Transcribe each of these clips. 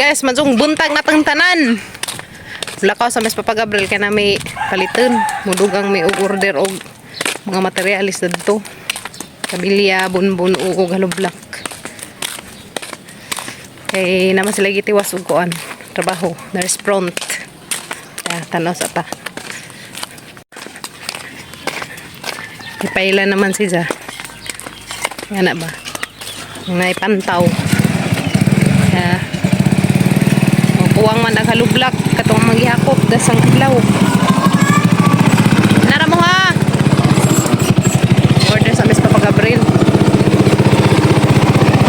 Guys, madsong buntag na tang tanan. Lakaw sa Mes Papa Gabriel kay na may paliton. Mudugang may og order og mga materialis dadto. Kabilya, bunbun, ug halublak. Kay naman sila gitiwas og kuan trabaho, nurse front. Ta, tanaw sa ta. Ipaila naman siya. Nga na ba? Naipantaw. Ya. O, kuwang man ang halublak katong manggihakop dasang adlaw. Nara mo ha. Order sa Miss Papa Gabriel.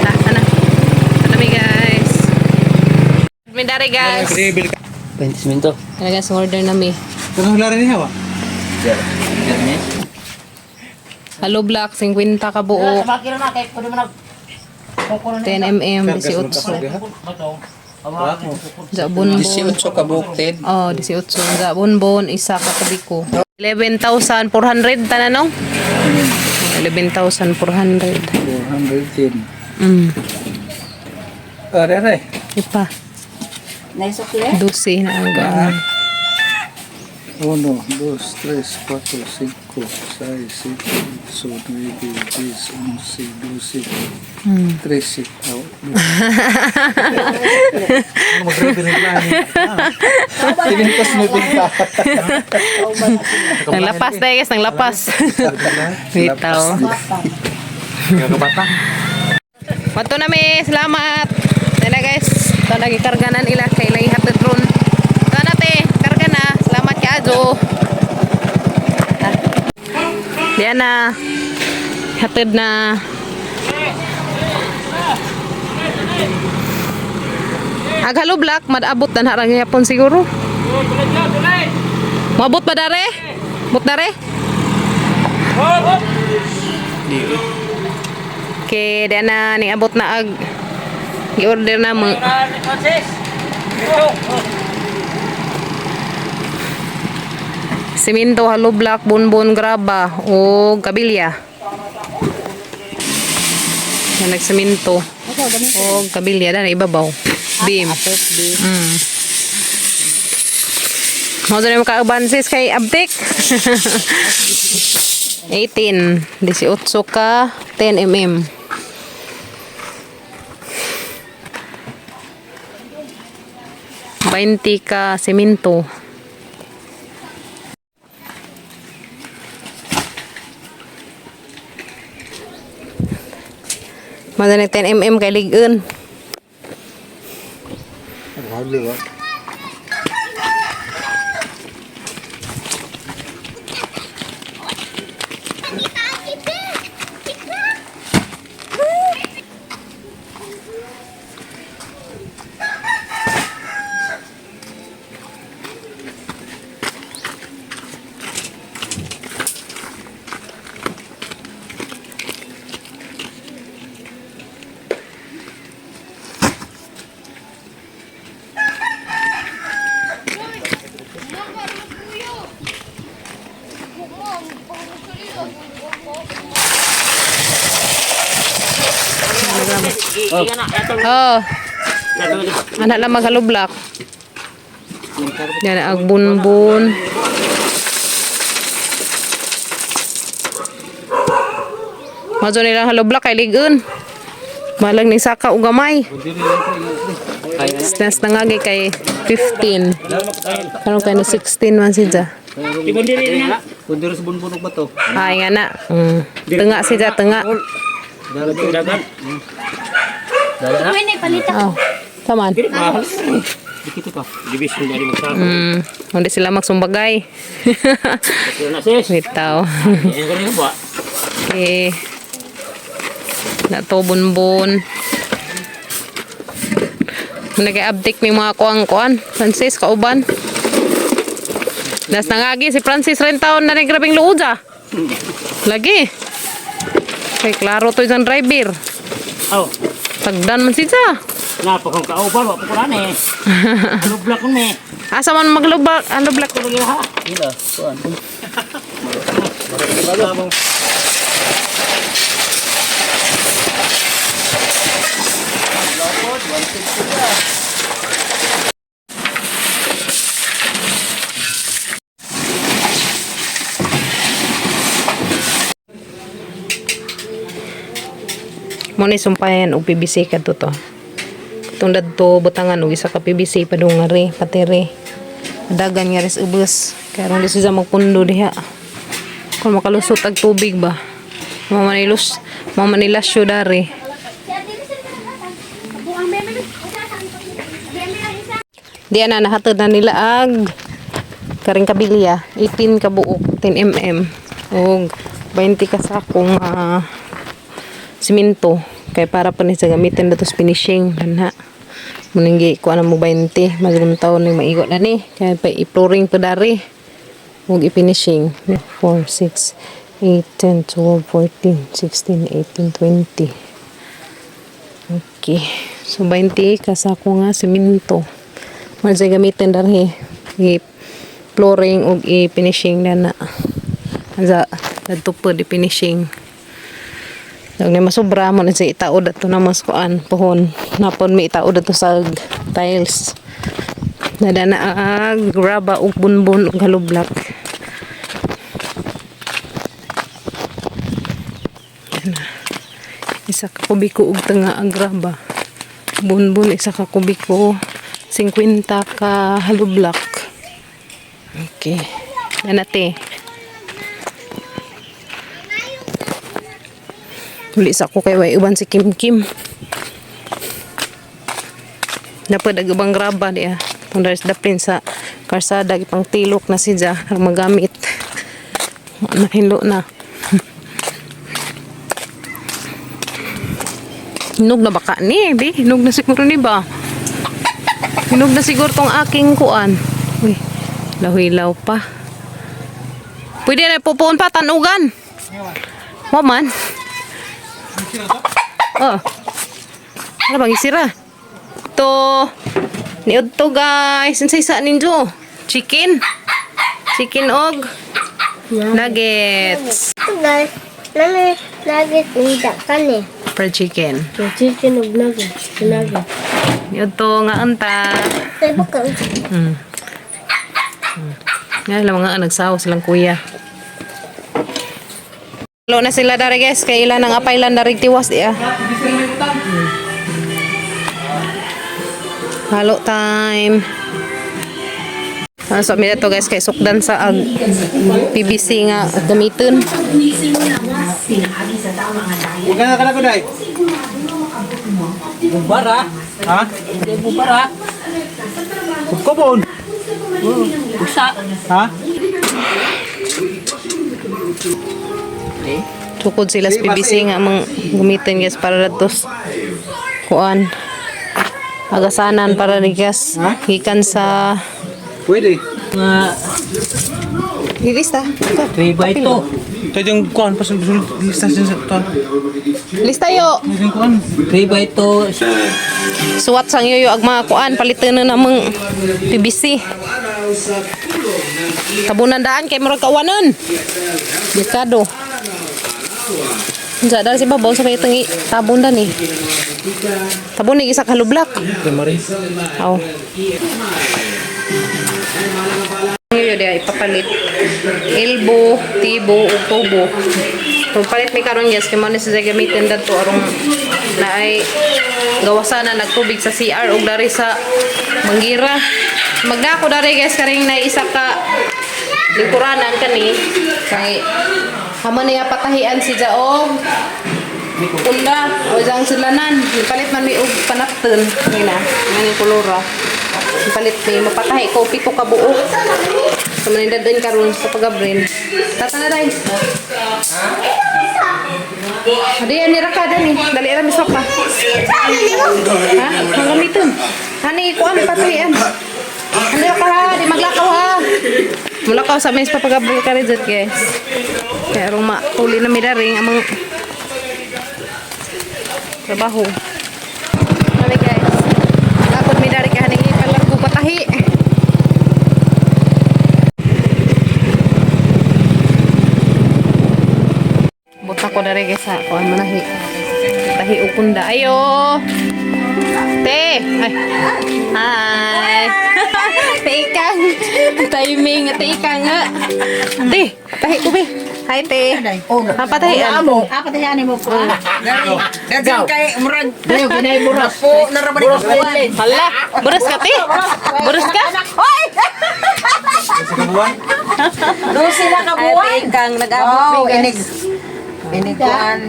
Ta, ana. Ano mi guys? Mi dari guys. 20 minto. Ano guys, order na mi. Pero wala rin niya ba? Halublak 50 ka buo. 10 mm 18. Za bunbon. 18 ka buktid. Oh, 18. Za bonbon, isa ka kubiko. 11,400 tanan no? 11,400. 410. Are are. Ipa. 12 na ang gaan. 1, 2, 3, 4, 5, 6, 7, 8, 9, 10, 11, 12, 13. Oh, Tinintas na tinta. Nanglapas tayo guys, nanglapas. Bitaw. Mato na mi, salamat. Tala guys, ito lagi karga na nila kay lagi hatid ron. Ito na te, karga na. Salamat kay Ajo. Ah. Diyan na. Hatid na. Aghalo black, madabot na harang yapon siguro. Maabot ba dare? Bot dare? Okay, diyan na niabot na ag gi-order na mo. Simento, hollow block, bonbon, graba o kabilya. Yan nagsimento. O kabilya dan ibabaw. Beam. Mo dyan yung kauban sis kay Abtik. 18, 18 ka, 10 mm. 20 ka semento. Madali 10 mm kay ligon. Oh. Anak lang maghalublak. Yan ang bunbun. Mazo nila halublak kay ligon. Malang ni saka og gamay. Nas nangagi kay 15. Karon kay ni 16 man siya. Bundiro sa bunbun og bato. Ay nga na. Tunga siya, tunga. Dagan. Oh. Taman. Dikit pa. Division dari magsama. Hindi sila magsumbagay. Na sis. Bitaw. Yan ko ba? Okay. Na to bunbun. Nag-abdik may mga kuang-kuan. Francis, kauban. Nas nangagi si Francis rin taon na rin grabing luod ah. Lagi. Kay klaro to isang driver. Oh, Tagdan man siya. napakang kauban wa pa ko eh. Lublak ko ni. Asa man maglubak, ano black? Lagi ha. Ila, kuan. Mo ni sumpayan og PVC kadto to. Katong dadto butangan og isa ka PVC padung nga re patire. Dagan nga res ubos. Kay aron di siya magpundo diha. Kung makalusot ag tubig ba. Mamanilos, mamanilasyo dari. Di na nahatod na nila ag karing kabilya, 18 ka buok, 10 mm ug 20 ka sakong simento kay para pa ni sa gamitin dato sa finishing danha. Muninggi kuan na mo 20 magulong taon ning maigo na ni kay pa i-flooring pa dari ug i-finishing. 4, 6, 8, 10, 12, 14, 16, 18, 20. Okay. So 20 ka sako nga simento. Mo sa gamitin dari i-flooring ug i-finishing na na. Ansa adto po di finishing. Ug ni masobra mo na sa itaod ato na mas kuan pohon. Napon may itaod ato sa tiles. Nada na ag graba ug bunbon ug halublak. Yan na. Isa ka kubiko ug tanga ang graba. Bunbon isa ka kubiko 50 ka halublak. Okay. Nanate. Uli sa ko kay way uban si Kim Kim. Napad ag ubang graba diya. Kung daris daplin sa karsada gipang tilok na siya aron magamit. Mahilo na. Hinog na baka ni, bi? Hinog na siguro ni ba? Hinog na siguro tong aking kuan. Uy, lahilaw pa. Pwede na pupuon pa, tanugan. Wa man. Oh. Ano bang isira? To niud to guys. Unsay sa ninyo? Chicken. Chicken og nuggets. Ito guys, nami nugget ninja kani. Fried chicken. Yung chicken og nuggets, nuggets. Niud to nga anta. Kaya ba ka? Nga lang mga nagsaw silang kuya. Lo na sila dari guys kay ilan ang apailan dari tiwas iya. Halo time. So mi to guys kay sukdan sa ag PVC nga gamiton. Huwag ka na ka na ko, Day. Bubara. Ha? Hindi bubara. Kubkubon. Usa. Ha? Tukod sila sa PVC nga among gamiton guys para datos kuan agasanan para ni guys gikan sa Pwede. Mga Lista. 3 by 2. Ito yung kuhan, pasunod lista siya sa ito. Lista yo. Yung kuhan. 3 by 2. Suwat sang yoyo ag mga kuan palitan na namang PVC. Tabunan daan kay murag kawanon. Delikado. Unsa dal si babaw sa kay tangi tabon dan eh. Tabon ni isa ka lublak. Aw. Yoyo di ay ipapalit. Elbow, tibo ug tubo. Kung palit mi karon yes kay mo ni siya gamitin dadto arong na ay gawasan na nagtubig sa CR ug dari sa Manggira. Magdako dari guys karing na isa ka lingkuranan kani kay hamo niya patahian si Jaog punda o jang sulanan palit man mi og panapton ni na ngani kolora palit mi mapatahi ko pito ka buok sa so, manindadan karon sa pagabrin tata na dai. Adi ani ra ka dani dali ra misok ka ha ang gamiton hani kuan patahian ano ka ha di maglakaw ha mulakaw sa mes papagabril ka rin dyan, guys kaya rong mauli na mi daring among trabaho. Mami guys. Lakod mi dari kay haning ipalargo patahi. Buta ko dari guys ha. Kuan manahi. Tahi og punda. Ayo. Te! Ay. Hi! Te ikang! Timing! Te ikang nga! Te! Tahi ko be! Hi, te! Ang patahian. Ah, patayan mo po. Dagan kay murag. Dayo kinay buras. Po narabalik ko. Hala! Buras ka, te! Buras ka? Hoy! Sa kabuan. Dose na ka buwan. Ay, te ikang nag-abot Wow, mi, inig. guys. Inig kuan.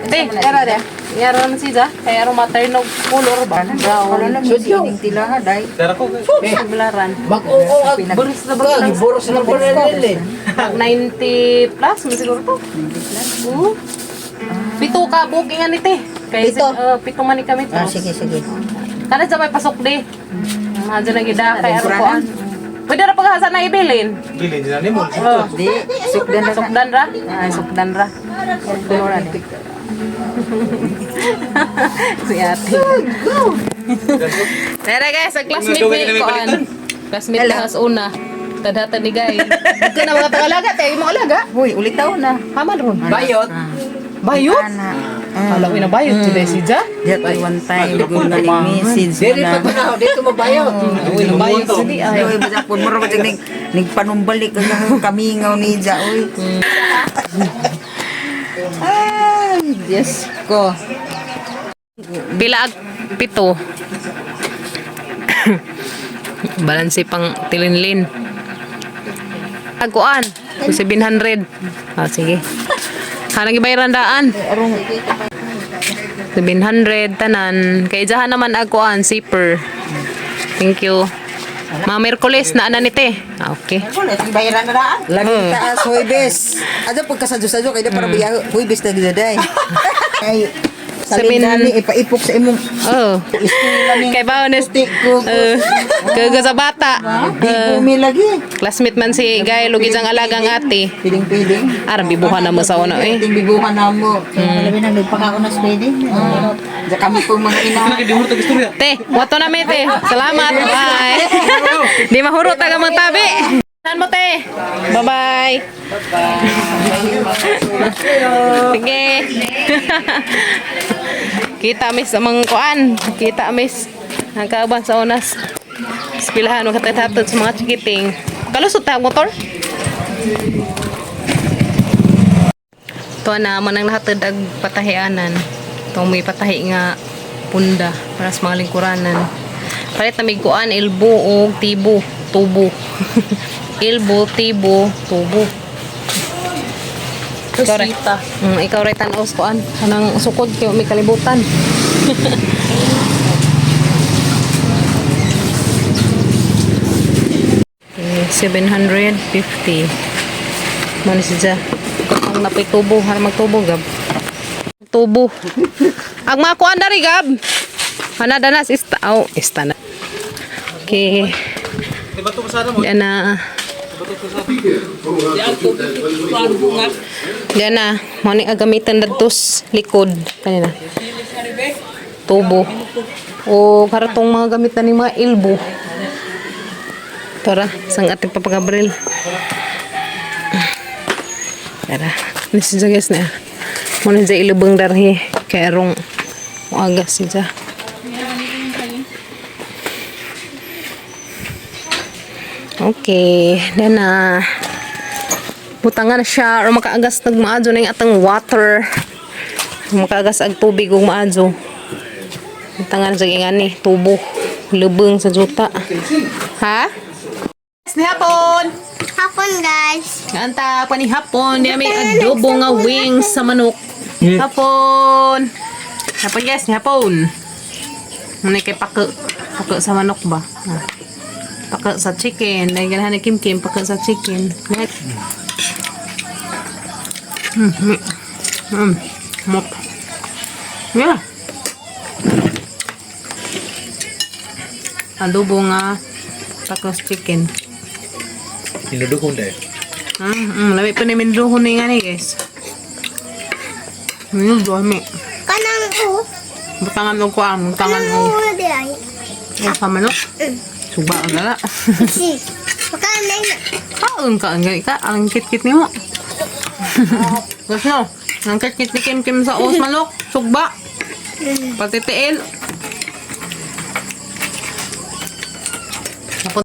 Te, yara de. Yara na siya. Kaya aron maturn og color ba? Brown. Inig tila day. Dara ko guys. Bularan. Mag-oo Buras na buras. Boros na po nila. 90 plus, man siguro to. 90 plus? Oo. Pito ka, booking ani te. Kay Pito? Pito man ni kami to. Ah, sige, sige. Kana sa may pasok di. Mahal na gida kay aron kuan. Pwede ra paghasa na ibilin. Dili din ani mo. Oh. Di, sukdan na. Sukdan ra? Ay, sukdan ra. Color ani. Si ate. Tara guys, ang classmate ni kuan. Classmate na sa una. Tadhatan ni guys. Ikaw na mga tagalaga, tayo mo alaga. Hoy, ulit taon na. Haman ron. Bayot. Bayot? Alam ko na bayot today si Ja. Diyan ay one time good na message Dili na. pa tanaw dito mabayot. Uy, bayot si di ay. Uy, basta po mura ba ning nagpanumbalik ang kamingaw ni Ja, uy. Ay, Diyos ko. Bilaag pito. Balanse pang tilinlin. Aguan, 700. Ah, sige. Hanang ibayaran daan. 700 tanan. Kay jahan naman aguan zipper. Thank you. Mga Merkules na ana ni te. Ah, okay. Bayaran na daan. Lagi taas Huwebes. Ano pagkasadyo-sadyo kay para biya Huwebes na gid day. Ay Sabihin- salin dani ipaipok sa imong Oh. eskwela ni. Kay baones. Puti ko. Kaga sa bata. Di bumi lagi. Classmate man si Guy lugi jang alagang ate. Piling-piling. Arang bibuhan na mo sa una eh. Piling bibuhan na mo. Kalabi na nagpakaon na pwede. Diyan kami po mga ina. Di hurot ang istorya. Te, wato na mi te. Salamat. Bye. Di mahurot ang mga tabi. Saan mo te? Bye-bye. Sige. Kita miss sa mga kuan. Kita miss. Ang kauban sa onas. Eskilahan magkatathatod sa mga chikiting. Kalusot ta ang motor? Ito na mo nang nahatod ag patahianan. Itong may patahi nga punda para sa mga lingkuranan. Palit na may kuan, ilbo o tibo, tubo. Ilbo, tibo, tubo. Ikaw rin. Ikaw rin tanaw sa kuan. Kanang sukod kayo may kalibutan. Okay, 750. Mano si Ja. Ang napay tubo, harang magtubo gab. Tubo. Ang mga kuan dari gab. Ana danas ista oh, ista na. Okay. Ibato ko sana mo. Yan na. Yan na. Mo ni gamitan dadtos likod kanina. Tubo. O karatong mga gamit na ni mga ilbo. Tara, sang ating Papa Gabriel. Tara. Ni si guys na. Mo ni ilubong darhi kay arong muagas si Ja. Okay, then na. Butangan na siya or makaagas nagmaadyo na yung atang water. Makaagas ag tubig ug maadyo. Butangan sa ingani, tubo. Lubeng sa juta. Ha? Ni hapon. Hapon guys. Kanta pa ni hapon, di may adobo nga wings sa manok. Hapon. Hapon guys, ni hapon. Muna kay pako. Pako sa manok ba? Ah. Pako sa chicken. Dahil ganahan ni Kim Kim, pako sa chicken. Mm, mm, mop. Yeah. Adobo nga tacos chicken. Inudukon dai. Lami pa ni Mindro ni nga ni guys. Mindro mi. Kanang u. Butangan og kuan, butangan Kanang og u di ay. og sa manok. Suba ang gala. Si. Makaan na ina. Kaon ka ang gani ka, ang kit-kit nimo. Guys no, ang kit-kit ni Kim Kim sa os manok, sugba. Pati tiil.